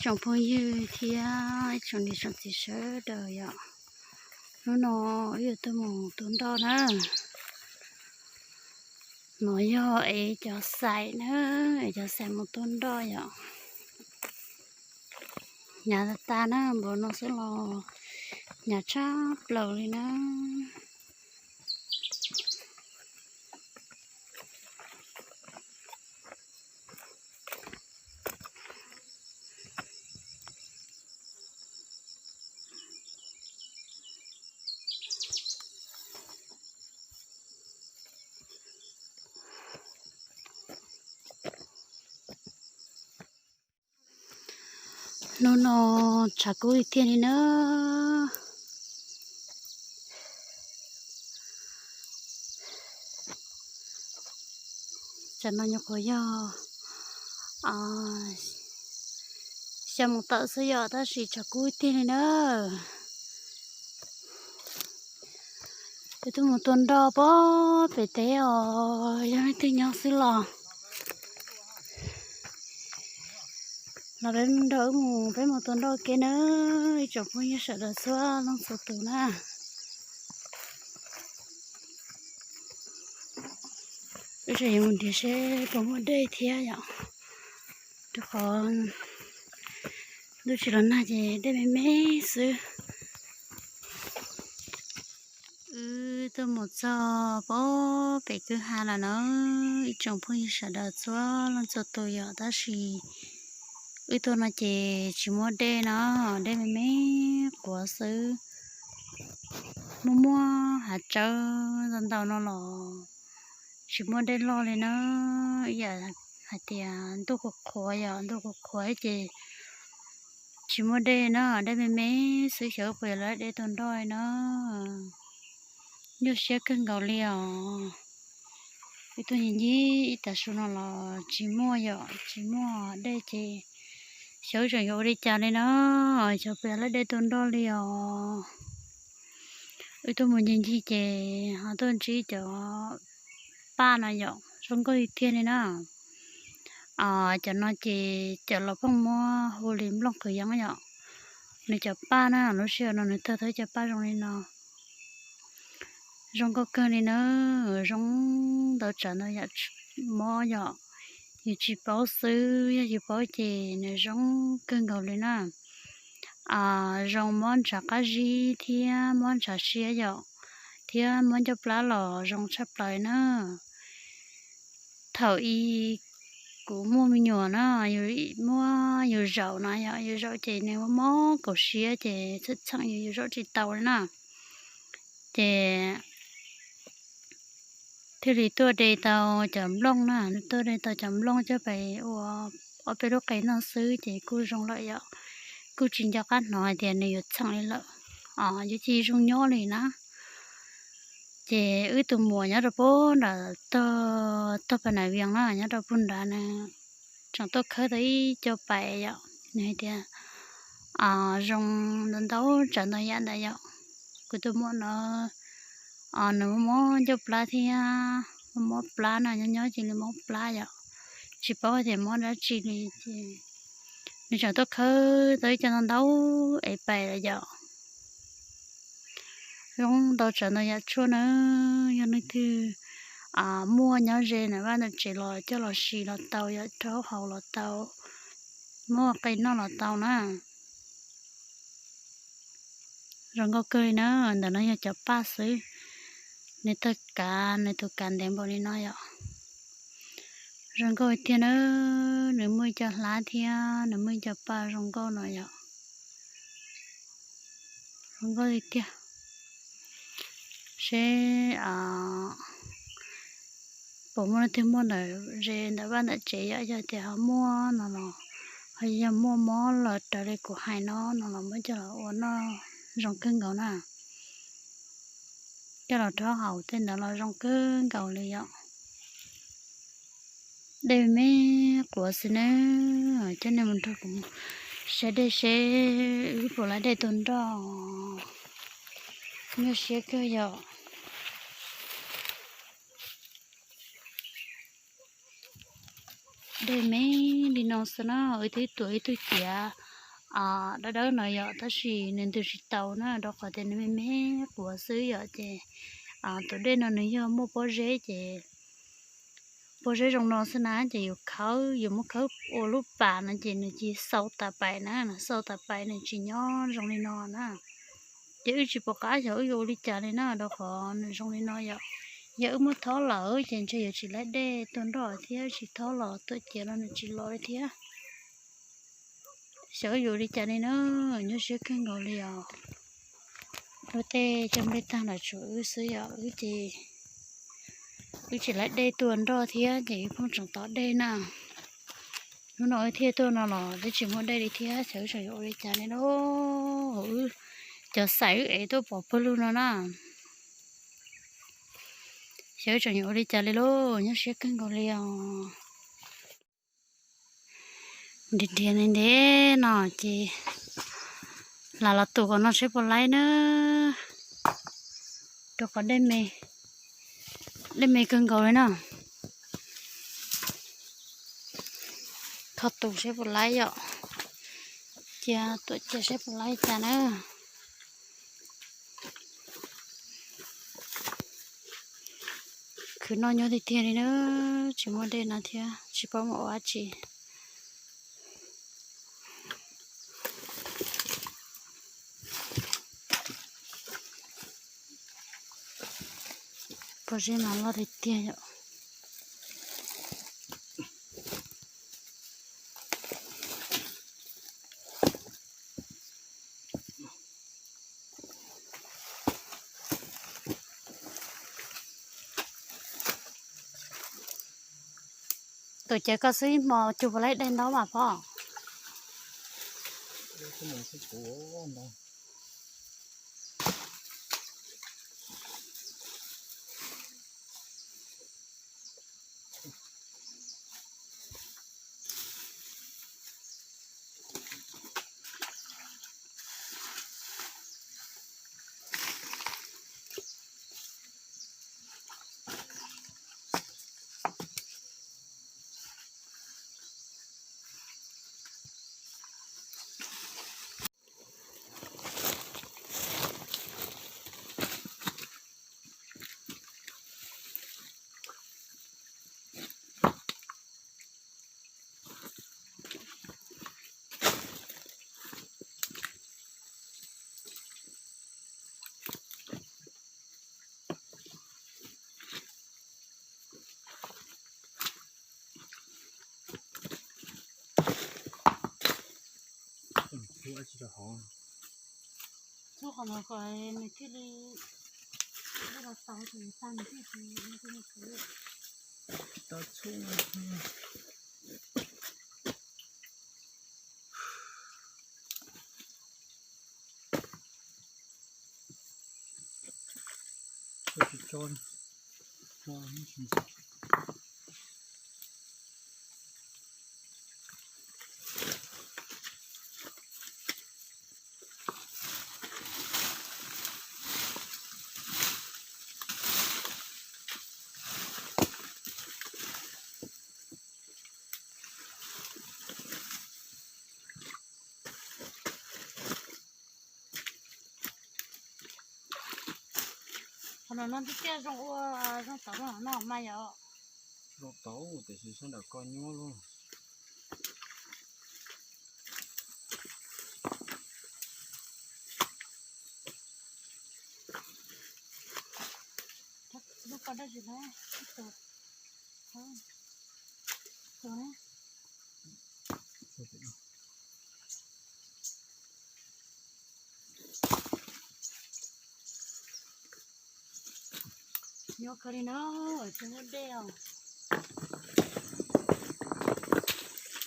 Tsoom phooj ywg thiab ib tsoom niam tsoom txiv sawv daws yom, hnub no wb yuav tuaj mus tua nroj na. No yog es cov xais na, es cov xais mus tua nroj yom. Hnyav tas tas na, npaum no xwb los hnyav tshaj plaws li na. Hnub no tshav kub tiag tiag li na. Tsam no nyuam qhuav yog xya moos tawm xwb yom, tab sis tshav kub tiag li na. Wb twb mus tua nroj pem teb os, yog leej twg nyob xwb los los peb nrog wb mus, peb mus tua nroj ke na, ib tsoom phooj ywg sawv daws txhua leej txhua tus na. Wb tseem yuav mus nrhiav seb puas muaj dej thiab yom, rau qhov ntuj tsis los nag ces dej me me xwb. Wb tuaj mus txog pem kwj ha lawm na, ib tsoom phooj ywg sawv daws txhua leej txhua tus yom, tab sis wb tuaj no ces tsis muaj dej no, dej me me quav xwb. Muaj muaj hav tsawb ntau ntau no los tsis muaj dej loj li na. Ib yam hais tias ntuj qhuav qhuav yom, ntuj qhuav qhuav ces tsis muaj dej na, dej me me xwb, xyov puas yog lawv dej tua nroj na. Nyuaj siab kawg nkaus li os. Wb tuaj ncig ncig ib tag su no los tsis muaj yom, tsis muaj dej ces xyov tseem yuav ua li cas li na, xyov puas yog lawv dej tua nroj li os. Wb tuaj mus ncig ncig ces ho tuaj ntsib cov paj no yom, zoo nkauj tiag tiag li na. Cov no ces cov laus pheej muab hu li nplooj qhwv yeeb yom. Nws cov paj na, lub sij hawm no nws tawg tau ib co paj zoo li no. Zoo nkauj kawg li na, zoo ntau tsav ntau yam mob yom. Yus tsis paub xwb, yog yus paub ces nws zoo kawg nkaus li na. Zoo mob ntshav qab zib thiab mob ntshav siab yom, thiab mob ncauj plab los zoo tshaj plaws na. Thaum ub kuv muaj me nyuam na, muab yus zaum no yom, yus zaum ces nws mob kaum siab ces txheem txheem yus, yus zaum tsis tau li na. Ces thiaj li tuaj de tau cov nplooj na, tuaj de tau cov nplooj coj pem ua ob peb lub qe noj xwb ces kuj zoo lawm yom. Kuj tsis nco qab hnov hais tias nws yuav txheem li lawm, o, yuav cia zoo nyob li na. Ces wb tus muam nyob rau puag nram tog, tog Pas Nas Vias na, nyob rau puag nrad na, tseem tuaj khawb tau ib co pais yom. Nws hais tias zoo ntau ntau tsav ntau yam ntawd yom. Kuv tus muam no nws mob ncauj plab thiab, mob plab no, nyob nyob cia li mob plab yom. Tsis paub hais tias mob dab tsi li ces nws tseem tuaj khawb tau ib co ntau ntau es pais lawm yom. Zoo ntau tsav ntau yam tshuaj na, yog leej twg muaj nyob ze ntawm vaj ntawm tsev los coj los sis los tau yom, rhaub haus los tau, muab qe noj los tau na. Zoo nkauj kawg li na. Ntawm no yog cov paj xwb, nws tawg kav, nws tus kav ntev npaum li no yom. Zoo nkauj tiag na, nws muaj ib co hlab thiab nws muaj ib co paj zoo nkauj no yom. Zoo nkauj li tiag. Seb puas muaj leej twg muaj ntawm ze ntawm vaj ntawm tsev yom, yog tias ho muaj no los, ho yog muaj mob lawm raws li kuv hais no no los muab coj los ua noj zoo kawg nkaus na. Coj los rhaub haus tej ntawd los zoo kawg nkaus li yom. Dej me quav xwb na, coj nej mus nrog kuv saib dej seb wb puas laib dej tuaj nroj. Nyuaj siab kawg yom. Dej me li no xwb na, wb twb tuav ib tug ciav dawb dawb no yom, tab sis nws ntws tsis tau na, rau qhov tias nws me me quav xwb yom. Ces tus dej no nws yog muaj pob zeb ces pob zeb zoo no xwb na, ces yus khawb, yus muab khawb ua lub pas no ces nws cia xau tas pais na, xau tas pais nws tsis nyob zoo li no na. Ces wb tsis pom qab xyov wb yuav ua li cas li na, rau qhov nws zoo li no yom. Yog wb muab thob lawm ces ntshe yuav tsis laib dej tuaj nroj thiab, tsis thob los tuaj ciav los nws tsis los li thiab. Xyov wb yuav ua li cas li na, nyuaj siab kawg nkaus li os. Luag tej coj nplej tag los tshuav wb xwb yom, wb ces wb tsis laib dej tuaj nroj thiab ces wb pheej tseem tos dej na. Hnub no wb thiaj tuaj no los twb tsis muaj dej li thiab, xyov wb tseem yuav ua li cas li lauj. Wb cov xaim wb ev tuaj pov pawg lug no na. Xyov wb tseem yuav ua li cas li lauj, nyuaj siab kawg nkaus li os. Nrhiav nrhiav ntev ntev no ces lam los tus kom no seb puas laib na, rau qhov dej me, dej me kawg nkaus li na. Kho tus seb puas laib yom, cia tuam cia seb puas laib cas na. Khwv noj nyob tiag tiag li na, tsis muaj dej no thiab tsis paub mus ua dab tsi. Pob zeb mas loj tiag tiag yom. Tuam cev koj xwb ib hmo cug puas laib dej ntaub mas pob? Txhub qhov ntawd kom nws thiaj li Tau txhub. Qhov no no tiag tiag zoo ua zoo tauv no no mas yom. Zoo tauv tiam sis sab nram ko nyuaj luj. Lub ko dab tsi na, tus, tus na. Nyob kawg li no, tsis muaj dej os.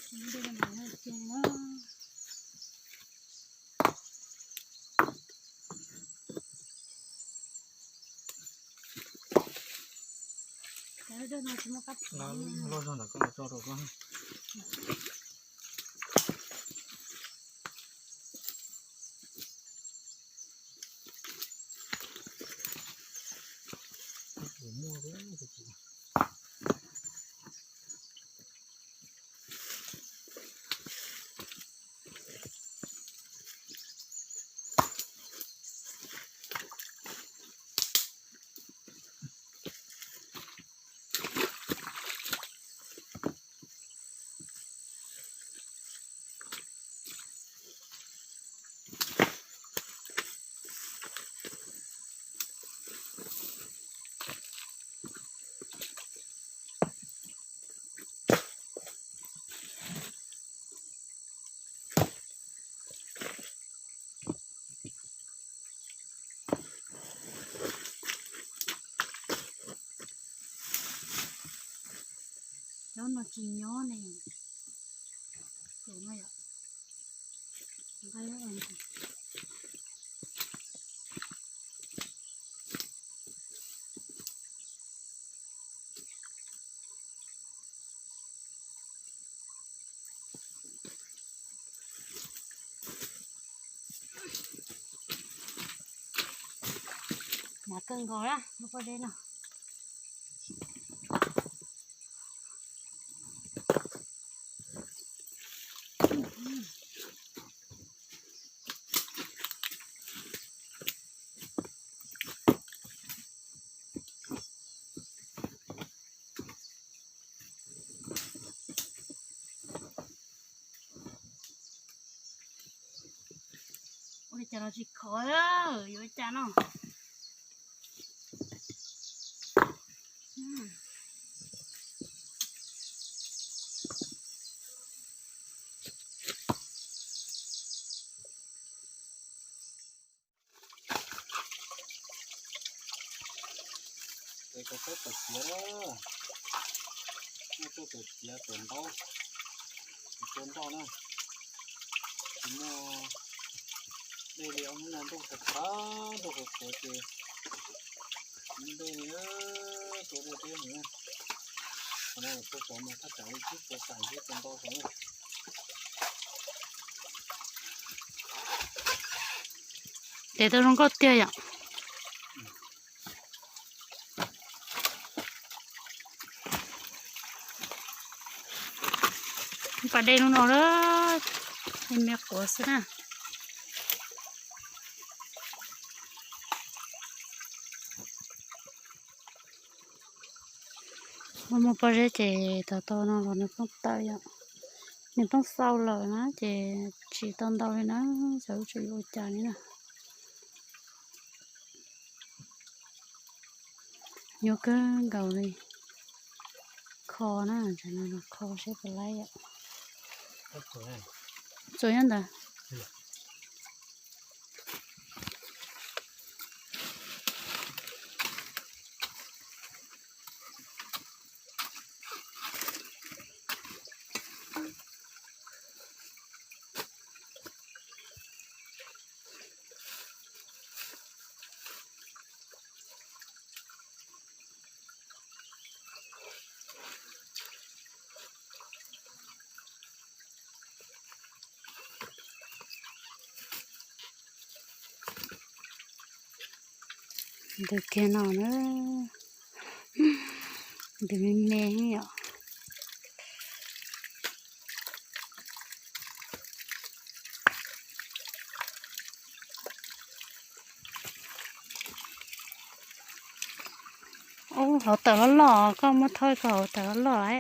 Tsis muaj dej no mas cia na. Cov dej no tsis muaj kab phav. Loj zog ntawm koj los tso rau koj. Cov no tsis nyob ne. Tus no yom. Nqa lub. Hnav kawg nkaus na lub pob zeb no. Ua li cas los tsis khov, yuav ua cas no. Ces koj txhob tawm tiav na, muaj tuaj tawm tiav tawm ntaub, tsis tua ntoj na. Tsis muaj dej li, ob hnub no ntuj qhuav qhuav, ntuj qhuav qhuav ces tsis muaj dej li, tua dej peb mus. Qhov no tua tsov mas thaj tsam li tsib puas xas xwb tua ntau xwb. Tes tau zoo nkauj tiag yom. Pas dej lub no lawm, me quav xwb na. Muaj muaj pob zeb ces tau tau no los nws poob tawm yom. Nws poob xau lawm na ces tsis tau ntau li na, xyov lub tsum yuav ua cas li na. Nyuaj kawg nkaus li. Kho na, tsam no los kho seb puas laib yom. Txuas nyob ntawd. Ntws kiag no na, ntws me me yom. Ub, hauv tawm loj loj, koj muab thauj koj hauv tawm loj loj.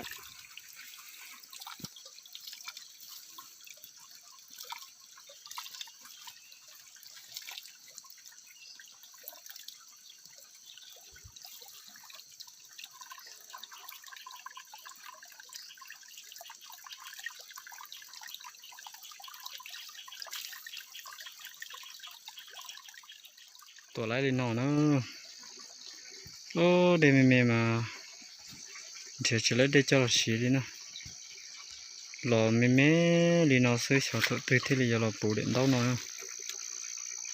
Tuam laib li no na. Ub, dej me me mas nrhiav tsis laib dej coj los siv li na. Los me me li no xwb xyov thaum twg thiaj li yuav los puv daim ntaub no.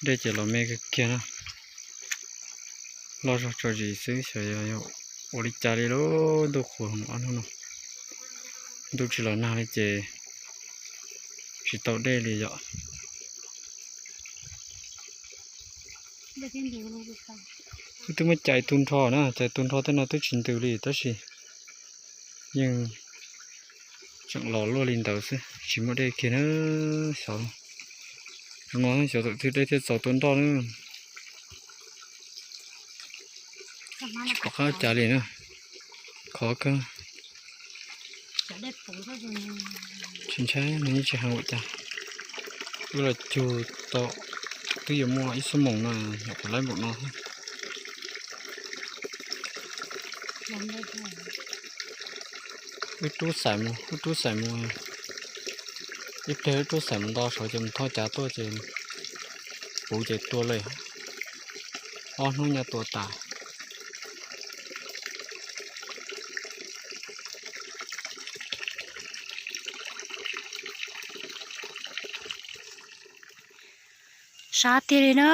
Dej ces los me kawg kiag na. Loj zog tso zis xwb xyov yog ua li cas li lub ntuj qhuav ob hnub no. Ntuj tsis los nag li ces tsis tau dej li yom. Wb twb muab cais tu nrho na, cais tu nrho tej no twb tsis ntws li tab sis yeej tseem los luaj li ntawd xwb, tsis muaj dej kiag na. Xyov, xyov thaum twg dej thiaj txaus tua nroj na. Tsis pom qab ua cas li na, khov kawg. Tsis ntshai, nws yeej tsis heev ua cas. Wb los cug tau twb yuav muaj ib xuab moos no, nyuam qhuav laib npaum no. Wb rub xaim mus, wb rub xaim mus, ib pliag wb rub xaim mus nto saud ces mus thoj cav tuaj ces puv ces tua li. Ob hnub nyob tua tas. Sab tiag li na.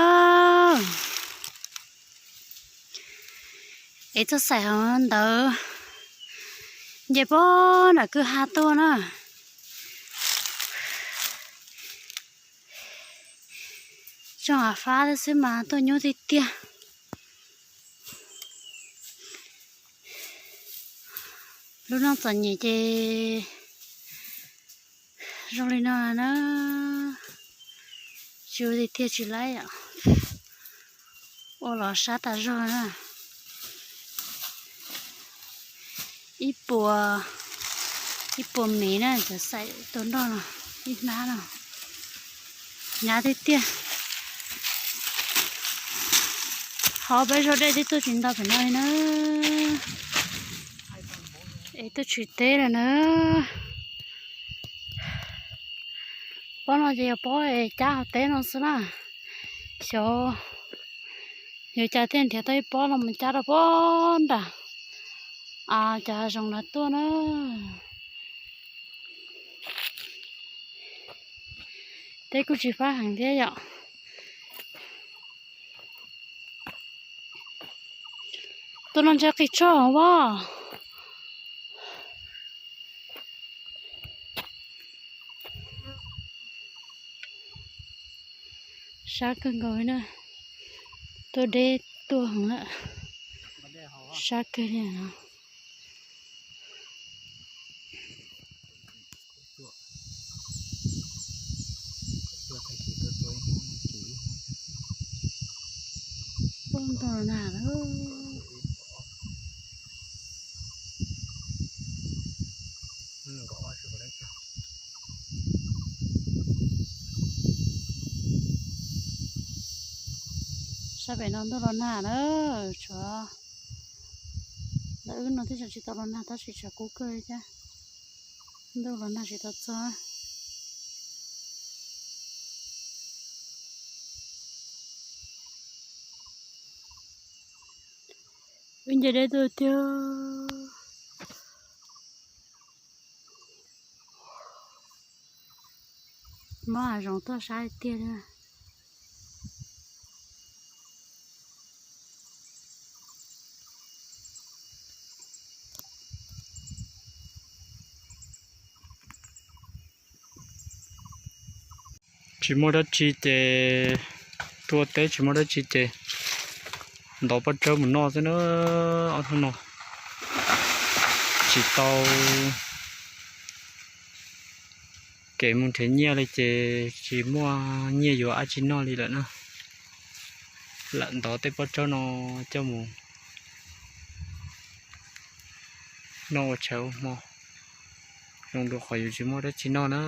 Es txoj xaim hauv ntawd nce puag nram kwj ha tuaj na. Tsoom av fab xwb mas tuaj nyuaj tiag tiag. Lub neej txom nyem ces zoo li no na, tsis ua tiag tiag tsis laib yom. Ua los sab tas zog na. Ib puas, ib puas mev na, cov xaim tua nroj no, ib hnab no, hnyav tiag tiag. Ho peb zog dej twb tuaj tsis ntau pem no li na. Es tuaj tsis teb lawm na. Pob no ces yog pob es cab hauv teb no xwb na. Xyov yuav cas thiaj nrhiav tau ib pob no mus cab rau pob nram cov hav zoov no tuaj na. Teb kuj tsis fab heev thiab yom. Tus no ntshe qis tshoj vos. Sab kawg nkaus li na. Tuaj deb tuaj heev lawm. Sab kawg li no. Poob ntau los nag lawm. Sab pem no ntuj los nag na, tshuav ntawm wb no thiaj tsis tau los nag tab sis tshav kub kawg thiab. Ntuj los nag tsis tau txog. Wb nce deb tuaj tiag. Mob hav zoov tuaj sab tiag. Tsis muaj dab tsi ces, tuaj teb tsis muaj dab tsi ces Ntov pob tsawb mus noj xwb na, ob hnub no tsis tau kev mus nrhiav nyiaj li ces tsis muaj nyiaj yuav dab tsi noj li lawm na. Lam ntov tej pob tsawb no coj mus noj ua tshav ua hmo, zoo dua qhov yus tsis muaj dab tsi noj na.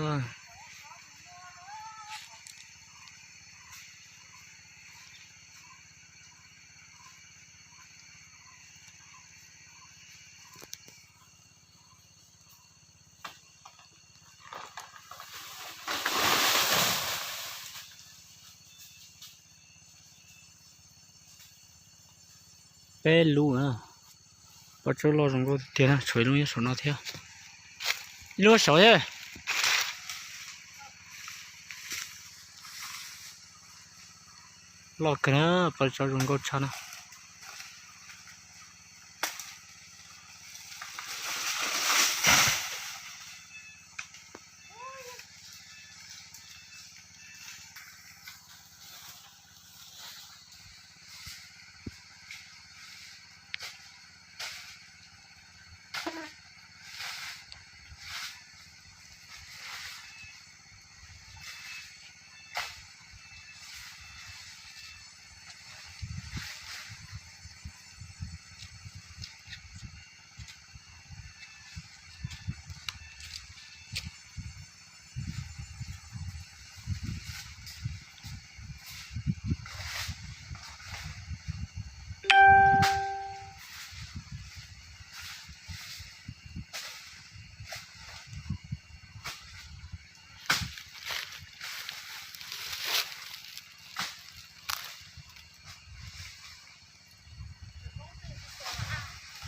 Peb lub na, pob tsawb loj zoo nkauj tiag tiag na, tshuav ib lub nyob saum no thiab, ib lub saud thiab. Loj kawg na, pob tsawb zoo nkauj tshaj na.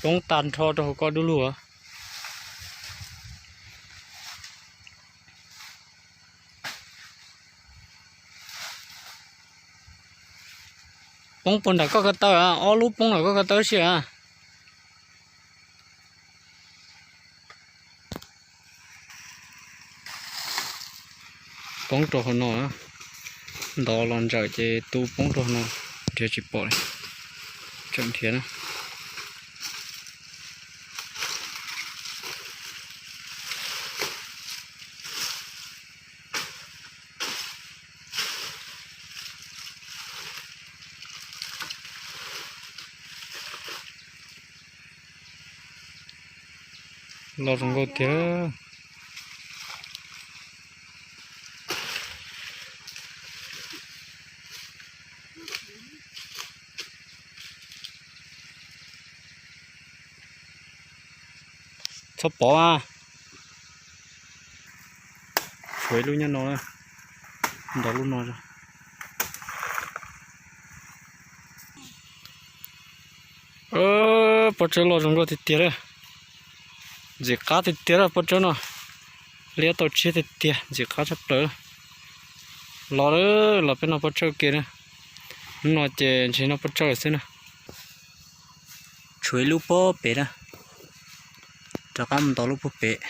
Poob tag nrho rau hauv koj dub lug. Poob puag nram koj ko taw, ob lub poob nram koj ko taw si a. Poob rau hauv no, ntov los ntsawm ces tu poob rau hauv no, nrhiav tsis pom li, tseem nrhiav na. Los zoo nkauj tiag. Txhob pov a. Tshuav ib lub nyob no, ntov lub no. Pob tsawb los zoo nkauj tiag tiag a. Ntxim qab tiag tiag a pob tsawb no. Liab tau tshiab tiag tiag, ntxim qab tshaj plaws. Los, los peb noj pob tsawb ke na. Hnub no ces ntshe noj pob tsawb xwb na. Tshuav ib lub puag pem na. Rov qab mus ntov lub puag pem.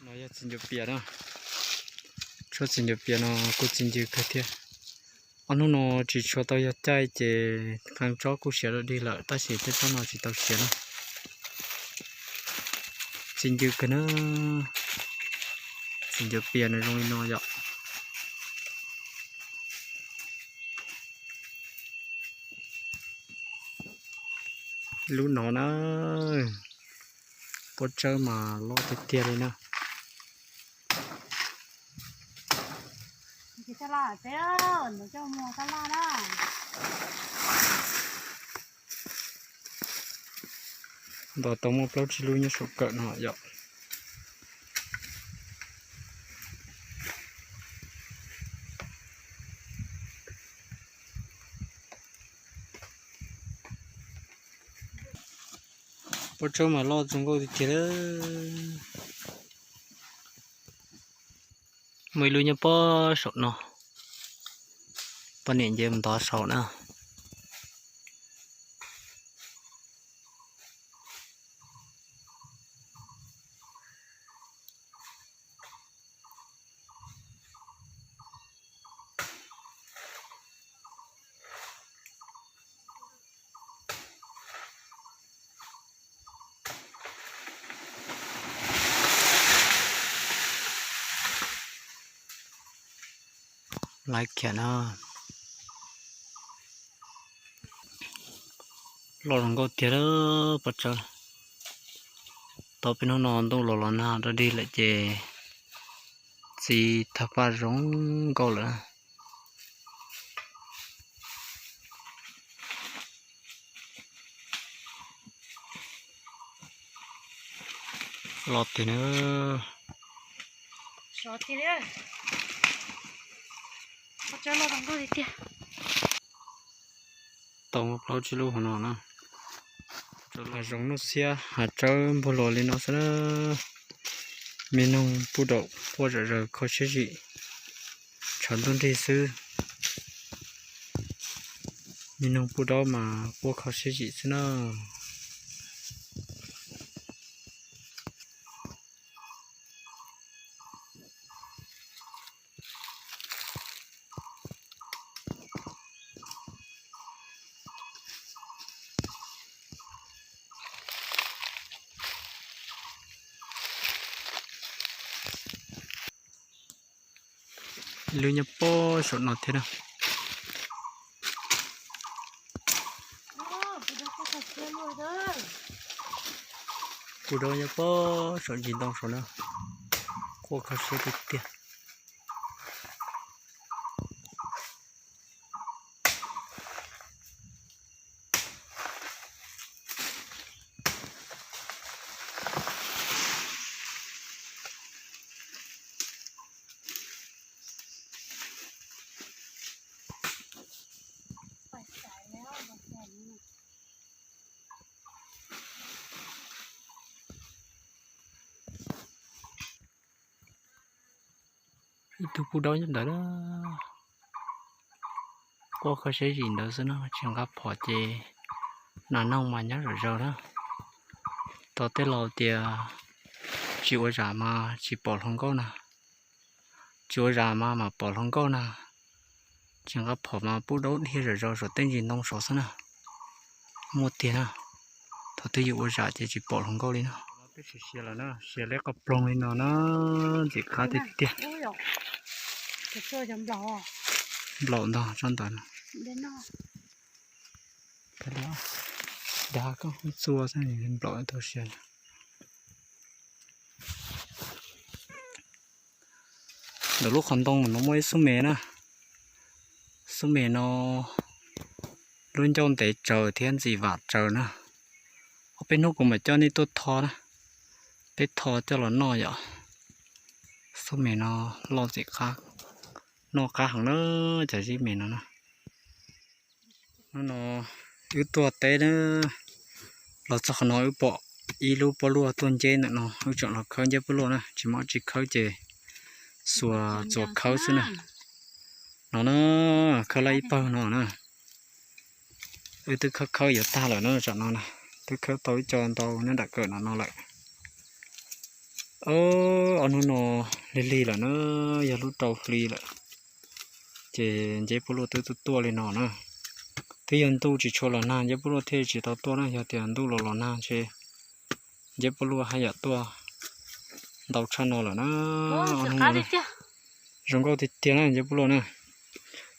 No yog txiv ncuav pias na. Tshuab txiv ncuav pias no kuj txi ncw kawg thiab. Ob hnub no tsis tshua tau yog caij ces qee tsob kuj siav dog dig lawm tab sis tej tsob no tsis tau siav na. Txi ncw kawg na. Txiv ncuav pias nws zoo li no yom. Lub no na, pob tsawb mas loj tiag tiag li na. Ntov tau muaj plaub tsib lub nyob saum kawm no yom. Pob tsawb mas loj zoo nkauj tiag tiag. Muaj ib lub nyob pob saum no, poj niam nce mus ntov saum na. Laiv kiag na. Loj zoo nkauj tiag lawm pob tsawb. Tau peb hnub no ntuj los los nag dog dig lawm ces txiv tawg paj zoo nkauj lawm. Loj tiag na. Tau plaub tsib lub hauv no na. Hav zoov noj xiab hav tsawb npuag luas li no xwb na. Me noog puj daum quaj zom zaws kho siab zim, tshav ntuj nrig xwb. Me noog puj daub mas quaj kho siab zim xwb na. Lub nyob pob saum no thiab na. Puj daub nyob pob saum ntsis ntoo saum na. Quaj kho siab tiag tiag. Ib tug puj daub nyob ntawd, quaj kho siab zim ntawd xwb no, tsis nqa phom ces nas noog mas nyob zom zaws na. Tos tej laus tias tsis ua zam mas tsis pom hluas nkauj na, tsis ua zam mas mam pom hluas nkauj na. Tsis nqa phom mas puj daub dhia zom zaws saum tej ntsis ntoo saud xwb na. Muaj tiag na, thaum twg yus ua zam ces tsis pom hluas nkauj li na. Twb sia lawm na, sia liab qas ploog li no na, ntxim qab tiag tiag. Nplaum ntag tsob ntawd. Dag koj txua xwb nplaum tau sia. Ntawm lub qhov ntoo no muaj ib xub me na. Xub me no lub ncauj ntev tsaws thiab ntxim vam tsaws na. Ob peb hnub kuv mam coj nej tuaj tho na. Peb tho coj los noj yom. Xub me no loj ntxim qab, noj qab heev na, cov zib me no na. Hnub no wb tuaj teb na, los txog qhov no wb pom ib lub pob luaj tuaj nceb ntawm no, wb tseem los khawb nceb pob luaj na, tsis muaj dab tsi khawb ces xuas txuas khawb xwb na. No na, khawb lawm ib pawg no na. Wb twb khawb khawb yuav tag lawm na, tsam no na, twb khawb tau ib co ntau nyob nram kawm no no lawm. Ob hnub no lig lig lawm na, yog lub rau hli lawm, ces nceb pob luaj twb tuaj tuaj li no na. Twb yog ntuj tsis tshua los nag nceb pob luaj thiaj tsis tau tuaj na, yog tias ntuj los los nag ntshe nceb pob luaj haj yam tuaj ntau tshaj no lawm na. Zoo nkauj tiag tiag na nceb pob luaj na.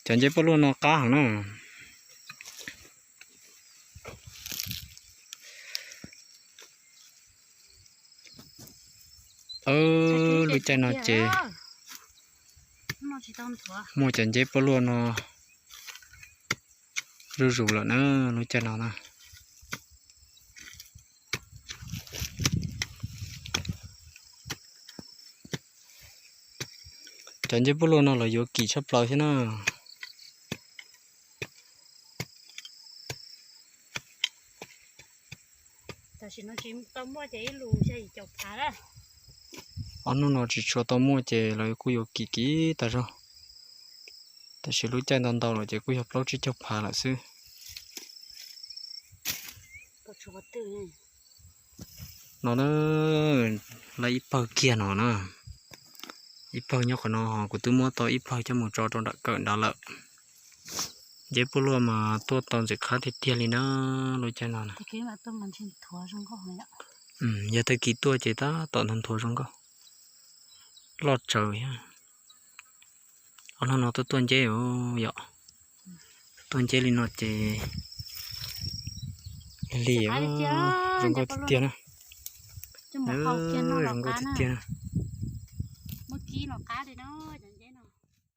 Cov nceb pob luaj no qab heev na. Lub caij no ces muaj cov nceb pob luaj no zuj zus lawm na, lub caij no na. Cov nceb pob luaj no los yuav kim tshaj plaws thiab na. Tam sim no tsis tau muaj ces ib lus xya yim caum phav lawm. Ob hnub no tsis tshua tau muaj ces lawv kuj yuav kim kim tas zog. Tab sis lub caij ntau ntau lawm ces kuj yog plaub tsib caug phav lawm xwb. No na, lawv ib pawg kiag no na. Ib pawg nyob qhov no, kuv twb muab tau ib pawg coj mus tso rau nram kawm nrad lawm. Nceb puj luaj mas tuaj tau ntxim qab tiag tiag li na, lub caij no na. Yog tag kis tuaj ces tab tom nthuav nthuav zoo nkauj, loj tsawv thiab. Ob hnub no tuaj tuaj nceb yom. Tuaj nceb li no ces lig lig, zoo nkauj tiag tiag na. Zoo nkauj tiag tiag na. Muab kib los qab li na.